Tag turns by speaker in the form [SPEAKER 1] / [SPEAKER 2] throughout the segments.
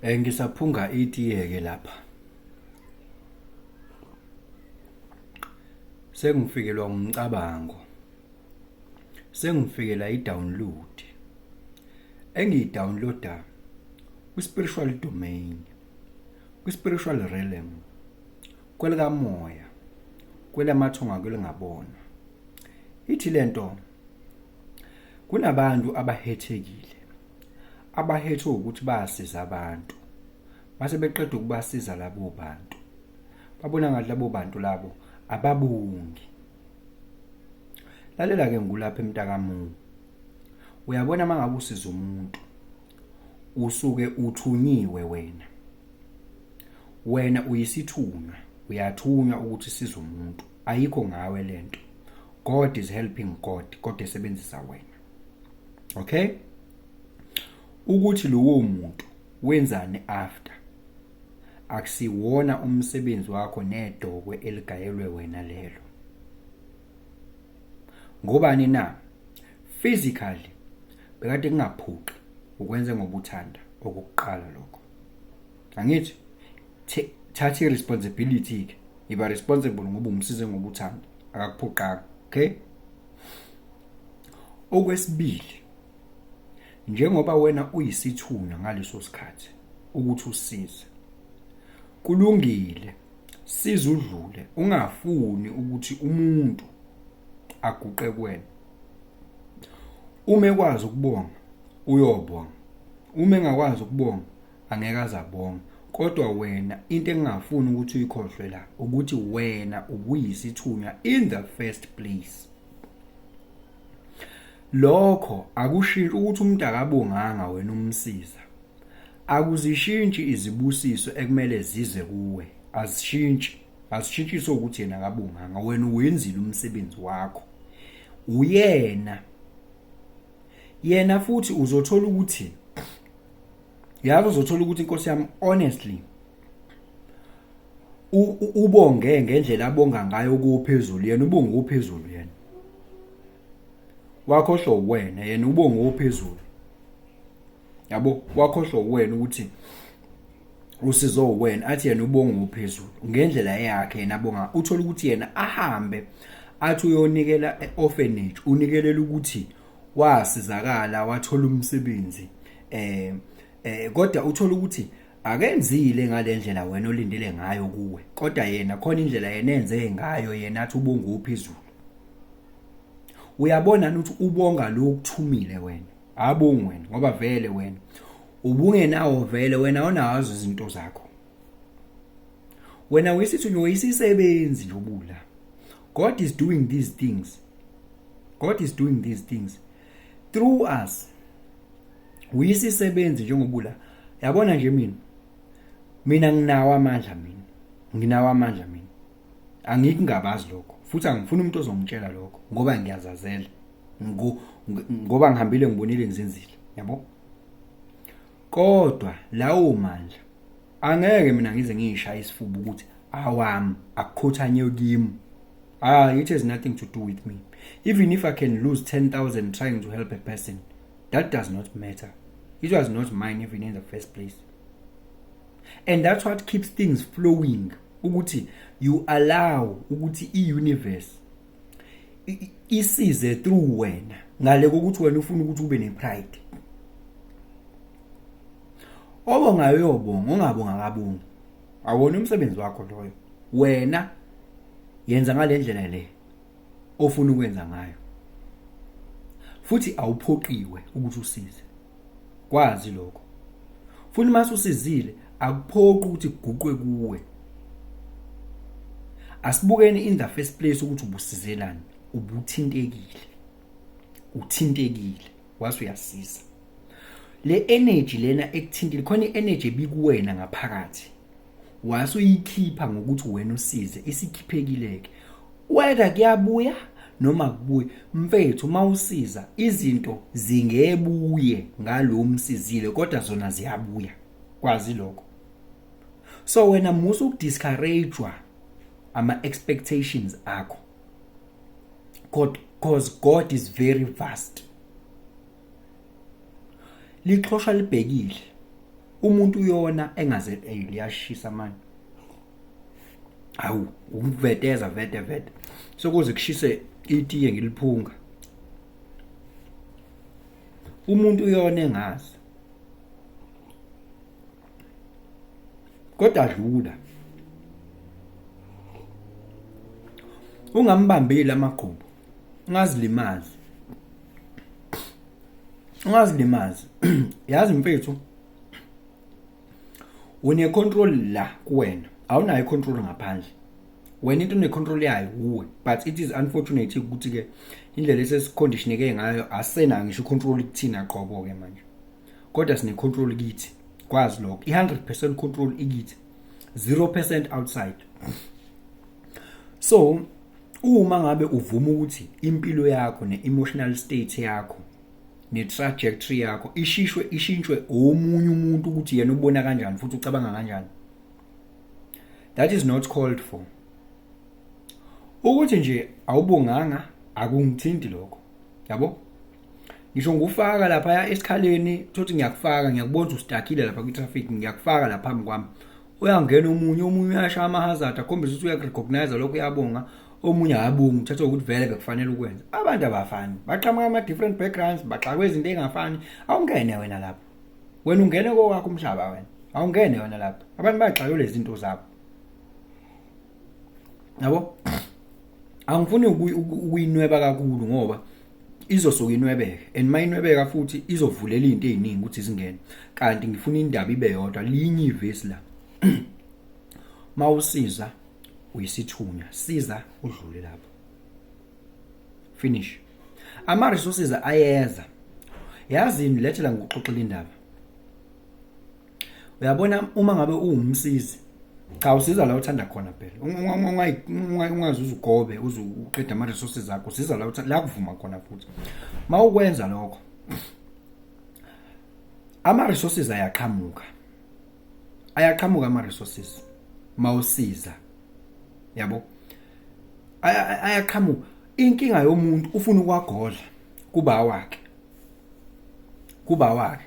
[SPEAKER 1] Ngisaphunga itiye-ke lapha. Sengifikelwa umcabango. Sengifikela i-download. Engiyi-download-a kwi-spiritual domain, kwi-spiritual realm, kwelikamoya, kwelamathonga kwelingabonwa. Ithi lento kunabantu abahethekile abahethwe ukuthi basiza abantu mase beqeda ukubasiza labo bantu babona ngathi labo bantu labo ababongi. Lalela ke ngulapha emntakamu, uyabona uma ngabe usiza umuntu usuke uthunyiwe wena, wena uyisithunywa, uyathunywa ukuthi siza umuntu, ayikho ngawe lento. God is helping God, kodwa esebenzisa wena. Okay, ukuthi lowo muntu wenzani after akusiwona umsebenzi wakho nedokwe eligayelwe wena lelo. Ngobani na? Physically bekade kungaphuqi ukwenze ngobuthanda okokuqala lokho. Angithi thatha i-responsibility ke, iba responsible ngoba umsize ngobuthanda, akakuphoqanga. Okay, okwesibili, njengoba wena uyisithunywa ngaleso sikhathi ukuthi usize, kulungile, siza udlule, ungafuni ukuthi umuntu aguqe kuwena. Uma ekwazi ukubonga uyobonga, uma engakwazi ukubonga angeke aze abonge. Kodwa wena into engingafuni ukuthi uyikhohlwe la ukuthi wena ubuyisithunywa in the first place. Lokho akushintshi ukuthi umuntu akabonganga wena umsiza, akuzishintshi izibusiso ekumele zize kuwe, azishintshi, azishintshiswe ukuthi yena akabonganga, wena uwenzile umsebenzi wakho. Uyena yena futhi uzothola ukuthi, yazi, uzothola ukuthi inkosi yami honestly ubonge ngendlela abonga ngayo kuphezulu, yena ubonga uphezulu, yena wakhohlwa wena, yena ubonga uphezulu, yabo, wakhohlwa wena ukuthi usizo wena, athi yena ubonga uphezulu ngendlela yakhe yena abonga. Uthola ukuthi yena ahambe athi uyonikela e-orphanage, unikelela ukuthi wasizakala wathola umsebenzi, kodwa uthola ukuthi akenzile ngalendlela wena olindele ngayo kuwe, kodwa yena khona indlela yena enze ngayo, yena athi ubonga uphezulu. Uyabona ukuthi ubonga lokuthumile wena, abongi wena, ngoba vele wena ubungenawo, vele wena awunazo izinto zakho, wena uyisithunywa, uyisisebenzi nje obula. God is doing these things, God is doing these things through us. Uyisisebenzi njengobula. Yabona nje mina nginawo amandla, mina nginawo amandla, mina angikungabazi lokho, futhi angifuni umuntu ozongitshela lokho ngoba ngiyazazela, ngoba ngihambile, ngibonile, ngizenzile, yabo. Kodwa lawo mandla angeke mina ngize ngiyishaye isifuba ukuthi awami, akukhothanye kimi. Ah, it has nothing to do with me. Even if I can lose 10,000 trying to help a person, that does not matter. It was not mine even in the first place. And that's what keeps things flowing, ukuthi you allow ukuthi i-universe isize through wena, ngale kokuthi wena ufuna ukuthi ube ne-pride. Obongayo uyobonga, ungabonga akabongi, awona umsebenzi wakho loyo. Wena yenza ngale ndlela le ofuna ukwenza ngayo, futhi awuphoqiwe ukuthi usize, kwazi lokho. Futhi mase usizile akuphoqi ukuthi kuguqwe kuwe. Asibukeni in the first place ukuthi ubusizelani, ubuthintekile, uthintekile wase uyasiza. Le energy lena ekuthintile, khona i-energy ebikuwena ngaphakathi wase uyikhipha ngokuthi wena usize, isikhiphekile-ke, whether kuyabuya noma kubuye. Mfethu, mawusiza izinto zingebuye ngalo msizile, kodwa zona ziyabuya, kwazi lokho. So wena musa ukudiscouragewa ama expectations akho, God, because God is very vast. Lixhoshwa libhekile. Umuntu uyona engaze liyashisa manje. Hawu, ukuveteza vete vete. Sokuze kushise itiye ngiliphunga. Umuntu uyona engazi. Kodwa dlula. Ungambambeli amagqubu. Ungazilimazi. Ungazilimazi. Yazi mfethu, une control la kuwena, awunayo control ngaphandle. Wena into une control yayo uwe, but it is unfortunate ukuthi ke indlela esesiconditioneke ngayo asenayo ngisho control kuthina qobo ke manje. Kodwa sine control kithi, kwazi lokho. I100% control ikithi, 0% outside. So uma ngabe uvuma ukuthi impilo yakho ne-emotional state yakho ne-trajectory yakho ishishwe ishintshwe omunye umuntu ukuthi yena ubona kanjani futhi ucabanga kanjani, that is not called for. Ukuthi nje awubonganga akungithinti lokho, yabo. Ngisho ngufaka lapha esikhaleni, thothi ngiyakufaka, ngiyakubona ukuthi ustakile lapha kwi-traffic, ngiyakufaka lapha phambi kwami, uyangena omunye, omunye uyashaya ama-hazard, akhombisa ukuthi uyakurecognize lokho, uyabonga. Omunye akabongi, uthatha ukuthi vele bekufanele ukwenza. Abantu abafani, baqhamuka ama-different backgrounds, baxakwe izinto ey'ngafani. Awungene wena lapho, wena ungene kowakho umhlaba, wena awungene wena lapho. Abantu baxakwe lezi zinto zabo, yabo. Angifuni ukuyinweba kakhulu ngoba izosuka inwebeke, and mayinwebeka futhi izovulela izinto eziningi ukuthi zingene, kanti ngifuna indaba ibe yodwa. Linye ivesi la: mawusiza uyisithunywa, siza udlule lapho, finish. Ama resources ayeza. Yazi ngilethela ngikuxoxela indaba. Uyabona, uma ngabe uwumsizi, cha, usiza la uthanda khona phela, ungazuze ugobe uze uqede ama resources akho. Usiza la la kuvuma khona, futhi mawukwenza lokho ama resources ayaqhamuka, ayaqhamuka ama resources mawusiza, yabo, ayaqhamuka. Inkinga yomuntu ufuna ukwagodla kuba wakhe, kuba wakhe,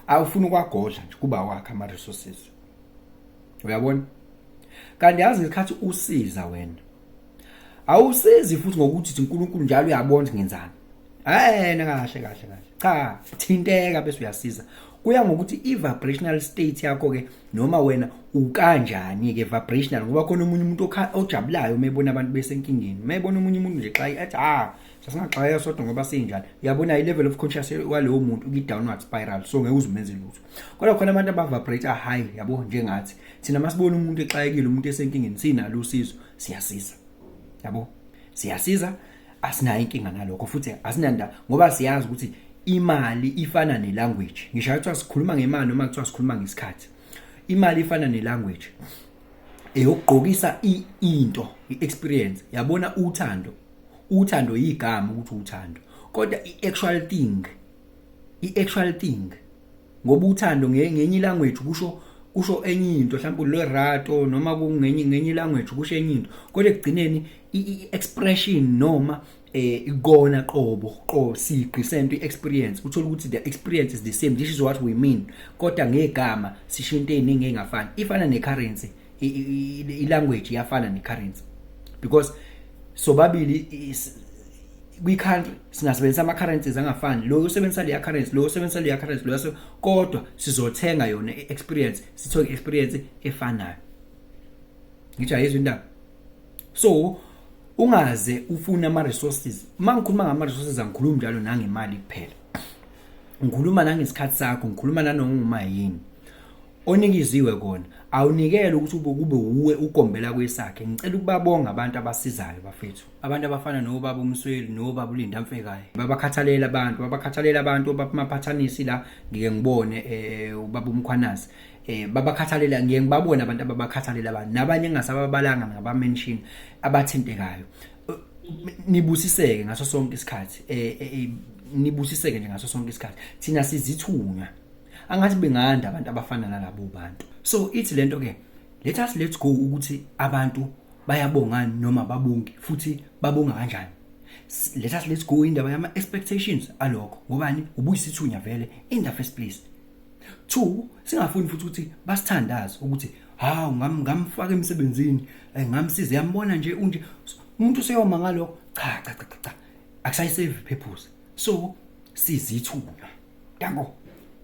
[SPEAKER 1] awufuna ukwagodla nje kuba wakhe ama resources, uyabona. Kanti yazi, isikhathi usiza wena awusizi futhi ngokuthi uNkulunkulu njalo uyabona ukuthi ngenzani. Ayena kahle kahle kahle, cha, thinteka bese uyasiza. Kuya ngokuthi i-vibrational state yakho ke, noma wena ukanjani ke vibrational, ngoba khona omunye umuntu ojabulayo uma ebona abantu besenkingeni, uma ebona omunye umuntu nje xa ethi, "Ah, sasingaxakeka sodwa ngoba sinjani," uyabona, i-level of conscious walowo muntu uki-downward spiral, so ngeke uze umenze lutho. Kodwa khona abantu aba-vibrate high, yabo, njengathi thina masibona umuntu exakekile, umuntu esenkingeni, sinalo usizo, siyasiza, yabo, siyasiza. Asinayo inkinga nalokho futhi asinanda, ngoba siyazi ukuthi imali ifana nelanguage. Ngisho kuthiwa sikhuluma ngemali noma kuthiwa sikhuluma ngesikhathi, imali ifana nelanguage eyokugqokisa into, i-experience, yabona. Uthando, uthando igama ukuthi uthando, kodwa i-actual thing, i-actual thing, ngoba uthando ngenye language kusho enye into, mhlawumbe lerato, noma kungenye ngenye language kusho enye into, kodwa ekugcineni i-expression noma ikona qobo qo siqi sento, i-experience, uthola ukuthi the experience is the same. This is what we mean, kodwa ngegama sisho into eziningi engafani. Ifana necurrency, i-language iyafana necurrency, because sobabili kwi-country singasebenzisa ama-currencies angafani, lo usebenzisa leya currency, lo usebenzisa leya currency, lo, kodwa sizothenga yona i-experience, sithole i-experience efanayo. Ngithi ayizwa indaba. So ungaze ufune ama resources. Uma ngikhuluma ngama resources, angikhulumi njalo nangemali kuphela, ngikhuluma nangesikhathi sakho, ngikhuluma nanoma yini onikiziwe kona. Awunikele ukuthi ube uwe ugombela kwesakhe. Ngicela ukubabonga abantu abasizayo, bafethu, abantu abafana nobaba uMsweli nobaba uLinda Mfekayo. Babakhathalela abantu, babakhathalela abantu abamaphathanisi la. Ngike ngibone ubaba uMkhwanazi, babakhathalela, ngiye ngibabona abantu ababakhathalela abantu, nabanye engasababalanga ngaba mention abathintekayo. Nibusiseke ngaso sonke isikhathi, nibusiseke nje ngaso sonke isikhathi. Thina sizithunywa, angathi benganda abantu abafana nalabo bantu. So ithi lento ke, let us let go ukuthi abantu bayabongani noma babongi, futhi babonga kanjani. Let us let go indaba yama expectations alokho, ngobani ubuyisithunya vele in the first place. Two, Singafuni futhi ukuthi basithandaze ukuthi hawu, ngamfaka emsebenzini, ngamsiza, yambona nje unje umuntu useyoma ngalokho. Cha, cha, cha, cha, akusayi-serve purpose. So sizithunywa. Danko.